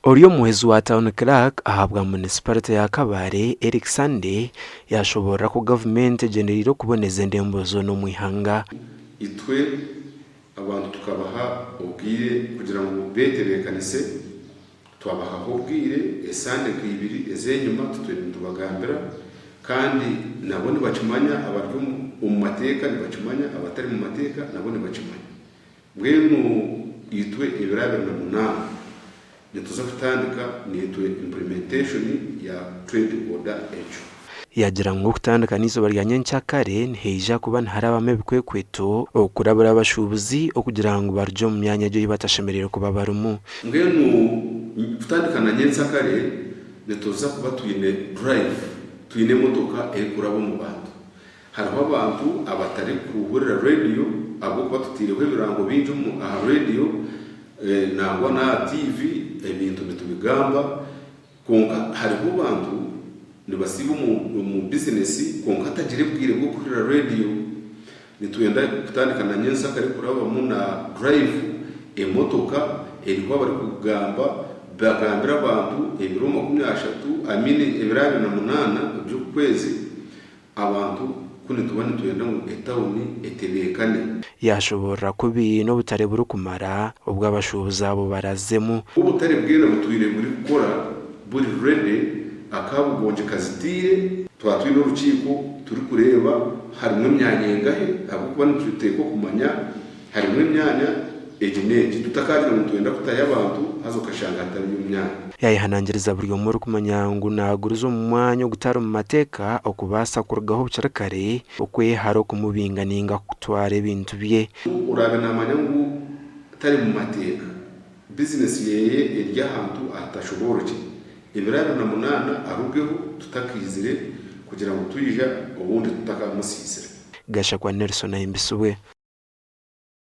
Ori omuhwezi wa Town Clerk ahabwa Munisiparite ya Kabale, Eric Sunday, yashoboorora ku gavumenti egyendereire okuboneza endembo zoona omu ihanga. Itwe abantu tukabaha obwire kugira ngu beetebeekanise, twabahaho obwire esande nka ibiri ez'enyima tutwire nitubagambira kandi nabo nibakimanya abari omu mateeka nibakimanya abatari mu mateeka nabo nibakimanya. Mbwenu itwe ebiro 28 nituza kutandika naitwe implementation ya trade order egyo. Yaagira ngu okutandika n'eizooba rya nyenkyakare nihaija kuba niharabamu ebikwekweto okurabura abashuubuzi okugira ngu barugye omu myanya egyo ei batashemereire kuba barimu. Mbwenu kutandika na nyenkyakare nituza kuba twine drive, twine emotoka erikuraba omu bantu. Hariho abantu abatarikuhurira rediyo ahabw'okuba tutaireho ebirango bingi aha rediyo nangwa n'aha tiivi ebintu nitubigamba kwonka hariho abantu nibasiiba omu bizinesi kwonka atagire bwire bw'okuhurira rediyo. Nitwenda kutandika na nyensyakare kurabamu na durayivu, emotoka eriho abarikugamba bagambire abantu ebiro 30, I mean ebiro 28 eby'oku kwezi. Abantu ku nituba nitwenda ngu etauni etebeekane. Yaashoboorora ku baine obutare burikumara obu abashuubuzi abo barazemu. Obutare bwena butwire burikukora buri ready akabugongi kazitiire. Twaba twine orukiiko turikureeba harimu emyanya engahi ahabw'okuba nituteekwa kumanya harimu emyanya egi n'egi tutakagira ngu nitwenda kutayo abantu haza okashanga hatariyo myanya. Yaayehanangiriza buri omwe orikumanya ngu naaguriza omu mwanya ogutari mu mateeka okubaasa kurugaho bukiri kare okwehara okumubinga nainga kutwara ebintu bye. Oraabe naamanya ngu tari mu mateeka, bizinesi ye eri ahantu ahatashoboorokire, ebiro 28 arugeho tutakaizire kugira ngu twija obundi tutakamusiisira. Gashakwa Nelson ahimbisibwe.